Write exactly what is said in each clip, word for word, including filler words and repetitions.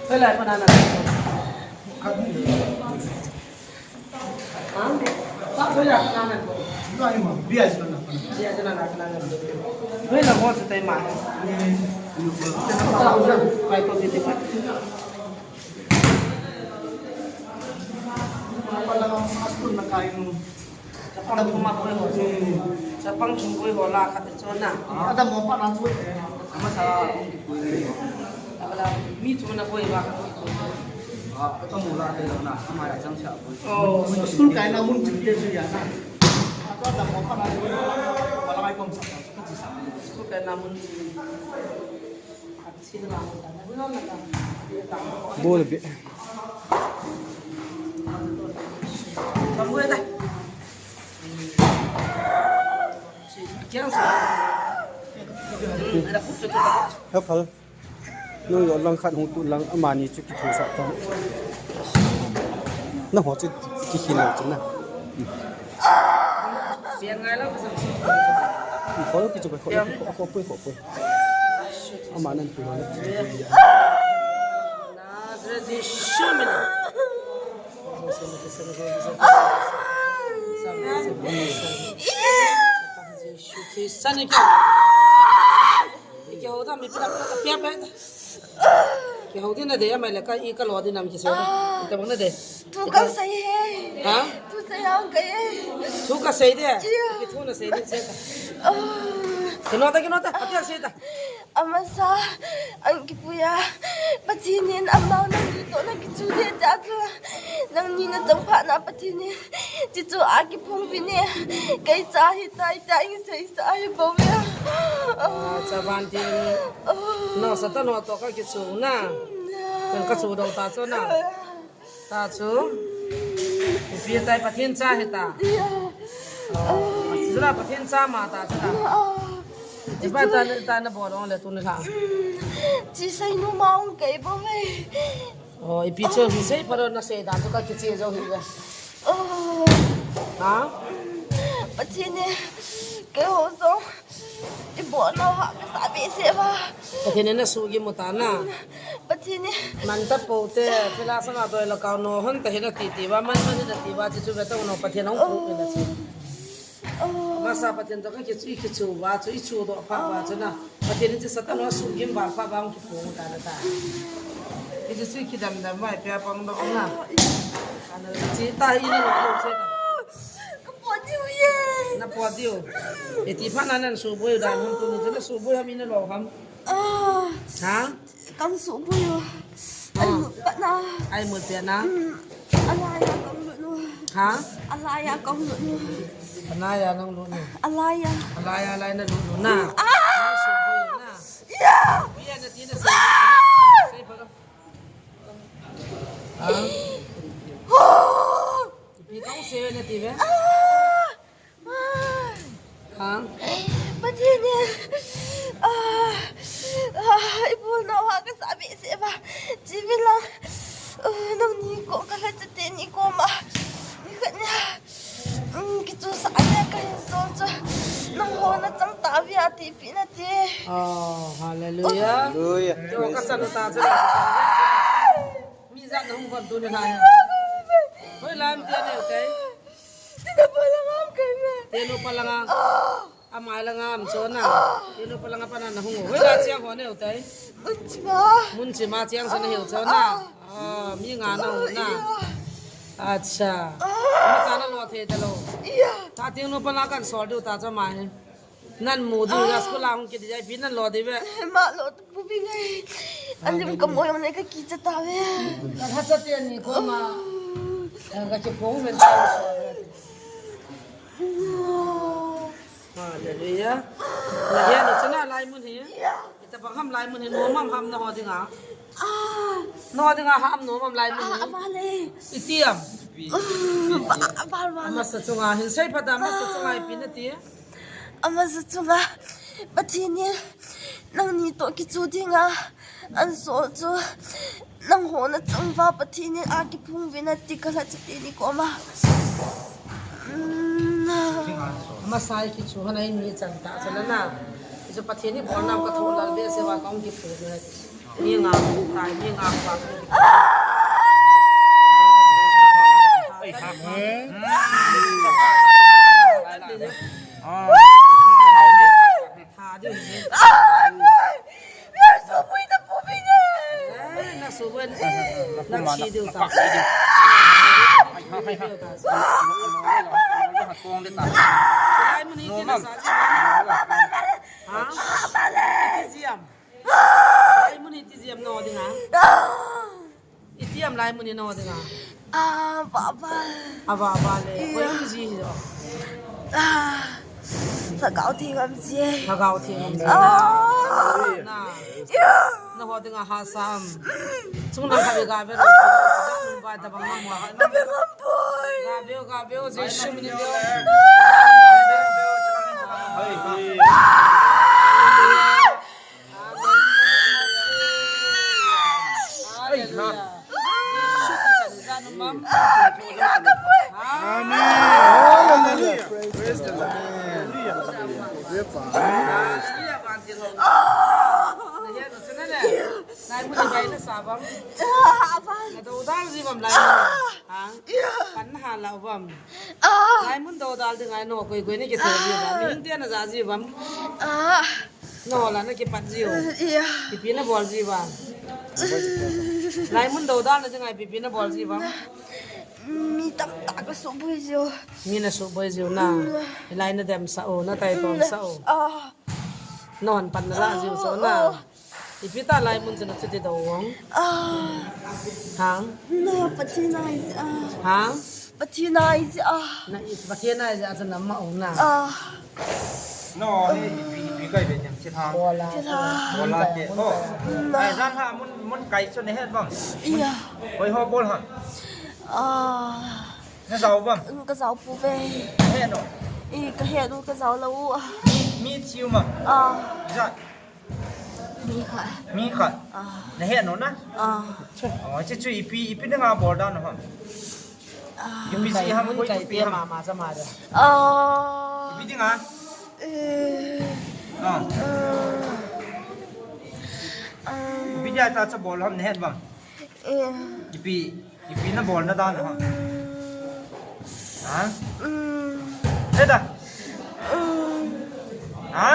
Hoilai pana na. Ha? Pa hoilai pana na. Hoilai ho chu tai ma. Pai ko ti ti pa. Chapang thum a koi ho. Chapang thum koi ho la khat chu na. Adam mo pa na chu. Ama sa. Abala mi chu na koi ba. Ka mu la te na. Ama ya chang cha koi. Oh, school kai na mun chu te chu ya na. Adam mo pa na chu. Wala mai kom sa. School kai na mun chu. Bol be. Hep hal. Nung yo lang khat hung tu lang amani chu ki thu sa ta. Na ho chu ki hin lo chu na. Khoi kichu bai, khoi, khoi, khoi, khoi. Ama nan pi ho. Nazareth Jesu mina. Jesu Christ ni kya? Kya hota mi pia pia pia. Kya hoti na de, mai le ka i ka lo di nam ki se. Ita bang na de. Tu ka sai he. Ha? Tu sai ang ka ye. Tu ka sai de. Iya. Ki tu na sai de se ta. Ah. Ki no ta, ki no ta. Api sai ta. Amasa, ang kipuya. Pathin in amau nang to na ki chu de ta tu. Nang ni na chang pha na Pathin in. Ti chu a kiphung pi ne. Kai cha hi tai tai sei sa hi bo ya. Ah, cha van tin. Oh. No sa ta no to ka ki chu na. Kan ka chu do ta chu na. Ta chu. Ipi tai Pathen cha hi ta. Iya. Oh, sila Pathen cha ma ta chu ta. Iya. Iba ta, ta na bol ong le tu ni la. Chi sai nu ma ong kai bo ve. Oh, ipi chu hi sei paro na sei dan chu ka kiche jo hi ve. Oh. Ha? Pathen in keiho jong ibol nau ha kasa behseh uva. Pathen in na suhgim u ta na. Pathen in. Man ta pou te, thila sanga doi la kau no hon ta hi na ti ti uva, man man hi na ti uva, chu chu ve ta u no Pathen hung pu pe na chu. Oh. Masa Pathen to ka kichu, kichu uva, chu i chu doh pha uva chu na. Pathen in chu Satan ho suhgim val pha uva hung kipu ta na ta. Kichu chu kidam dam uva, pia pang doh na. Ana chi ta hi na lo lo che ta. Ka po diu ye. Na po diu. E ti pha na nan suboi dan ham tu ni chu na suboi ham i na lo ham. Ah. Ha? Kang suboi u. Ah. Ai mut pa na. Ai mut pa na. Hmm. Alai a kang lut nu. Ha? Alai a kang lut nu. Alai a nang lut nu. Alai a. Alai a, alai na lut nu na. Ah! Na suboi na. Ya! Bia na ti na sei. Sei pa ka. Ha? Oh! Ipi kong sei na ti ve? Ah! Ah. Ha? Pathen in. Ah. Ah, ibol nau ha kasa behseh uva. Chi ve lang. Ah, nangni kom ka lhacha teni koma. Ni khat nia. Um, kichu sa nia ka hinsol chu. Nangho na chang tauve ati pi na ti. Oh, hallelujah. Hallelujah. Keiho ka chan u ta chu. Mi jat na hung von tu ni lai. Hoi lam ti a neu kai. Tinu pa langa am kai me. Tinu pa langa. Ah. Amai langa am chu na. Ah. Tinu pa langa pa na na hung u. Hoi la chiang ho neu tai. Mun chima. Mun chima chiang sa na hiu chu na. Ah. Ah, mi nga na hung na. Ah, iya. Acha. Ah. Ma sa na lo the ta lo. Iya. Ta tinu pa la kan sol diu ta cha ma he. Nan mu diu ya school a hung kiti jai pi nan lo diu ve. Ma lo tu pu bi ngai. Alim ka mo yong ne ka kicha tauve. Ka lhacha teni koma. Ka kiphong ve ta. Hallelujah. Na hia ni chana lai mun hi. Ita bang ham lai mun hi no mam ham na ho dinga. Ah. No dinga ham no mam lai mun hi. Ah, ama le. Itiam. Ah, ama, ama le. Masa chunga hin sei pha ta masa chunga ipi na ti. Amasa chunga Pathen in nangni toh kichu dinga ansol chu nangho na chang uva Pathen in akiphung uvin ati ka lhacha teni koma. Amasa i kichu hon a in mi chan ta chu na na. Chu Pathen ni bolna ka tho lal be se va kong ki phu ne. Mi nga tai, mi nga pa. Ai ha. Ah. Ha, du ni. Ai, ai, ai. Ai, ai, ai. Ai, na suboi, na chi diu ta. Ai, ha, hai, ha. Ai, mun hi kina sa ji. Ha? Ai, mun hi ti jiam no dinga. Iti am lai mun hi no dinga. Ah, baba. Ava, ava le. Koi um ji hi jo. Ah, lhagao theng um ji. Lhagao theng um ji. Ah. Na. Ya. Na ho dinga ha sam. Chung lang ka be ga be. Ba da bang mo. Ka be ngam poi. Ga be, ga be, Jesu min be. Hallelujah. Amen. Hallelujah. Praise the Lord. Hallelujah. Hallelujah. Hallelujah. Hallelujah. Hallelujah. Lai mun dodal ding ai no koi koi ni kithei ji uvam. Mihing te na ja ji uvam. Ah. No la na kipat ji u. Iya. Ipi na bol ji uvam. Lai mun dodal na ding ai ipi na bol ji uvam. Mi tamtah ka suboi ji u. Mi na suboi ji u na. Lai na dem sa u, na tai tong sa u. Ah. Non pan na la ji u so na. Oh. Ipi ta lai mun chu na chuti do vang. Ah. Hang. Na Pathen a isi a. Hang. Pathen a isi a. Na i Pathen a isi a chu na ma ong na. Ah. No, ni ipi, ipi kai be nyam chi hang. Bola. Chi hang. Bola ke. Oh. Na. Ai jan ha mun, mun kai chu ne het bang. Iya. Koi ho bol ha. Ah. Na jao bang. Ka jao pu ve. He no. I ka he no ka jao lo u. Mi, mi thiu ma. Ah. Ja. Mi khat. Mi khat. Ah. Na he no na? Ah. Oh, chu chu ipi, ipi na nga bol dan ham. Ah. Ipi si ham koi kai ipi te ham. Ma, ma, sa ma da. Ah. Ipi ding a? Eh. Ah. Ah. Ipi dia ta cha bol ham na he bang. Eh. Ipi, ipi na bol na dan ha? Mm. Ha? Mm. He da. Mm. Ha?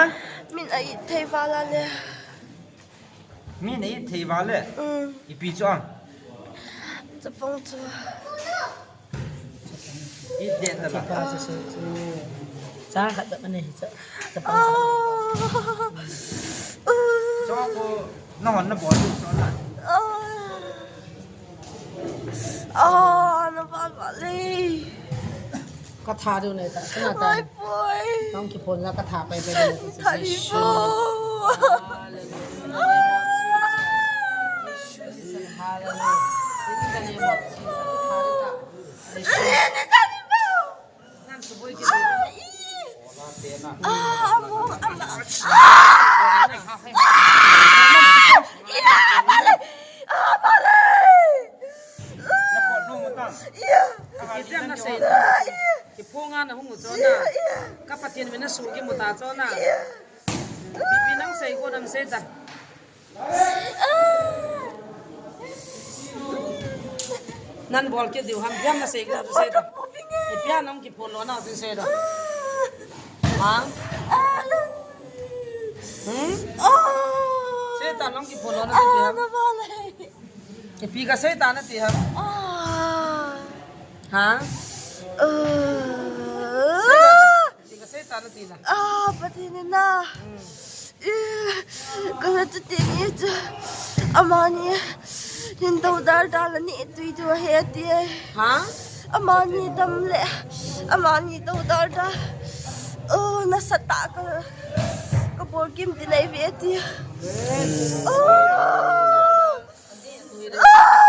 Min a it thei val a le. Min a it thei val le. Mm. Ipi chu ang. Chapang chu. It den da la. Chapang chu, chu, chu. Chang khat da mane cha. Chapang. Ah. Cho ko. Na hon na bol tu so na. Ah. Ah, na bol bol le. Ka tha du ne ta, sa na ta. Ai poi. Nong ki phon la ka tha pai pai ne ta. Tha di po. Hallelujah. Hallelujah. In the name of Jesus. Tha di ta. Tha di po. Ngan suboi ki. Ah, ih. Ah, amo, ama. Ah! Ah! Iya, bale. Ah, bale. Na pot no mo tan. Iya. Ipi am na sei. Ah, iya. Kiphong a na hung u chona. Iya, iya. Ka Pathen min a su kimu ta chona. Iya. Ipi nang sei ko nang sei ta. Nan bol kit diu ham, ipi ham na sei ko, tu sei ta. Ipi ham nang kiphon lona, tu sei ta. Ha? Hmm? Sei ta nang kiphon lona, tu sei ham. Ipi ka sei ta na ti ham. Ha? Sei ta. Ti ka sei ta na ti na. Ah, Pathen in na. Hmm. Eh, ka na tu ti ni chu. Amani hin do dar dar la ni tui tu he ti. Ha? Amani dam le. Amani do dar dar. Oh, na sa ta ka. Ka bol kim ti nei ve ti. Oh. Ah.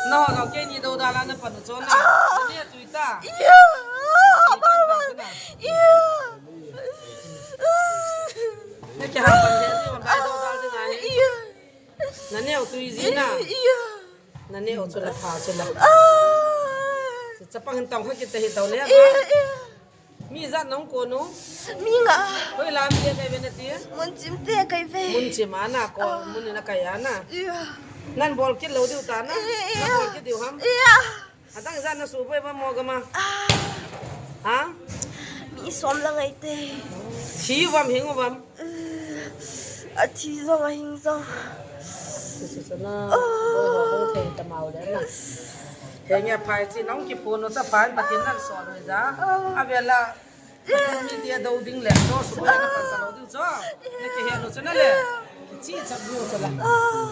No, no, keini do dala na pan u chona. Na neh tui ta. Iya. Iya. Na kihah pan le, ni wan dai do dal ding ahi. Iya. Na neh tui ji na. Iya. Na neh chu la pha chu la. Ah. Chapang hin tong kha kit ta hi tau le. Iya, iya. Mi ijat nahung kon u? Mi nga. Hoilam te kai ve nati? Mun chim te kai ve. Mun chim a na kon, mun na kai a na. Iya. Nan bol kit lou diu ta na. Iya. Na bol kit diu ham? Iya. Adang ijat na suboi ba mo gama? Ah. Ha? Mi som la ngai te. Thi vam hing vam. Athi jong ahing jong. Susuna. Boi ho hung thei tamau le na. Henge phai chi nong kiphun u cha phai Pathen nan sol hoi ja. Avela. Pathen mi tia do ding le jo suboi na pan ta lo ding jo. Na kihe lo chu na le. Kichi chap lo chu la.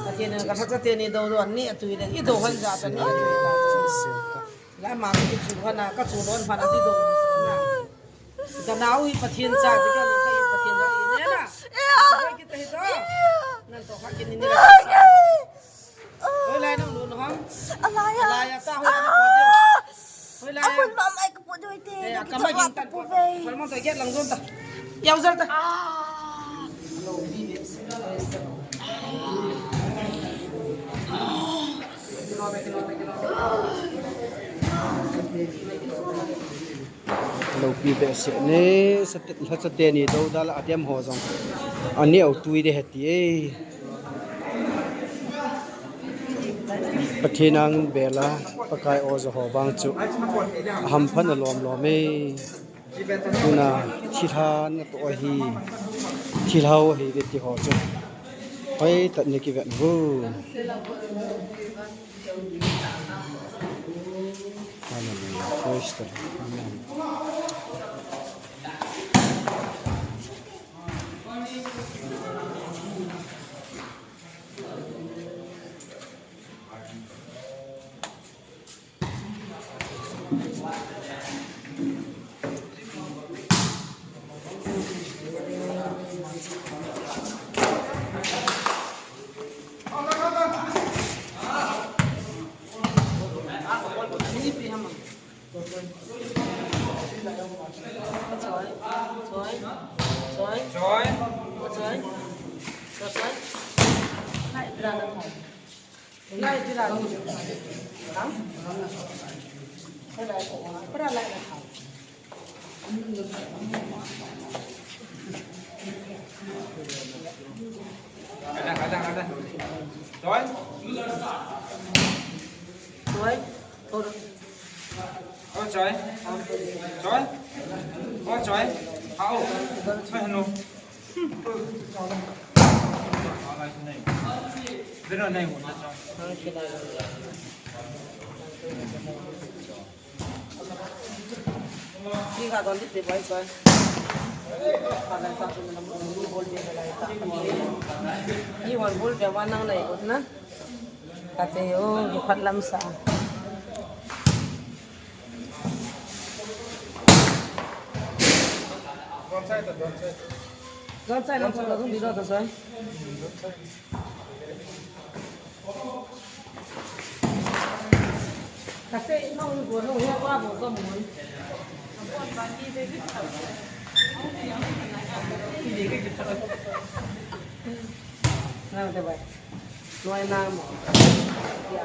Pathen ka tha cha teni do do ni atui le. I do hon ja cha ni atui le. La ma kichu hon na ka chu don hon na ti do ni chu na. Ka nau hi Pathen cha, ti ka nau ka hi Pathen cha, i ne na. Oi, kita hi to. Nan to ha kin ni ni. Oi, lai nang nun ham. Alai a. Alai a ta, hoi, lai na ko de. Hoi, lai a. Apun mama ai ka pu doi te. Eh, ka ma kin tan pu. Hoi, mon to get lang zon ta. Yau zar ta. Ah. Loupi behseh ne, sate, lhacha teni dodal a adem ho jong. Aneo tui de heti e. Pathen ang bela, Pakai o jo ho vang chu. Ahamphan alom lom e. Tuna thilha na to hi. Thilha ho hi de ti ho chu. Hoi tat ne kivet hu. Hallelujah. Praise the Lord. Amen. Kate o, kiphat lam sa. Don chai ta, don chai. Don chai lam sa, don di lo ta chai. Kate, no, go, no, ya, wa, go, go, mo. Nang te bai. Noi na mo. Ya.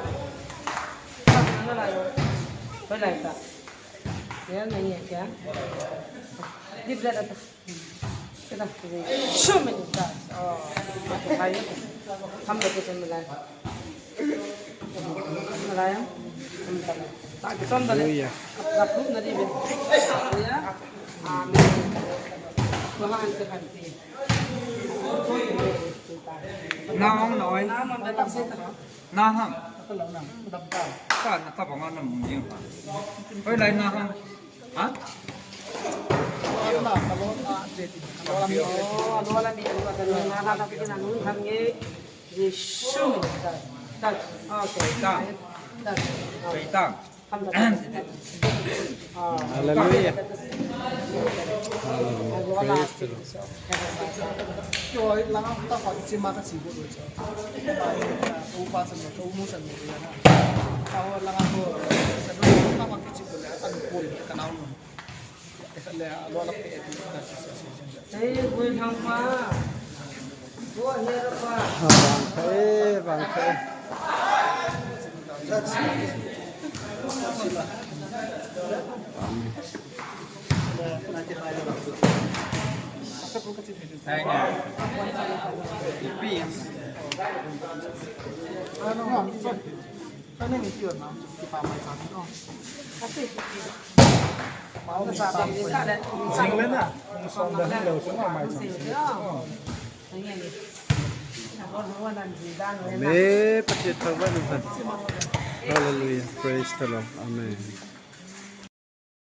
Nang la yo. Pai lai ta. Ya na ye kya? Dip la ta. Kita. Show me the dance. Oh. Hai. Hum log kuch milai. Milai. Hum log. Hallelujah. Amen. Tuhan Tuhan. Naong noi. Naham. Ka na tabang na mung jing pa. Hoi lai naham. Ha? Jesu. Okay. Beitang. Beitang. Hallelujah. Hallelujah. Praise the Lord. Vang kha e, vang kha e. Amen. Amen. Pathen thangvah in. Hallelujah. Praise the Lord. Amen.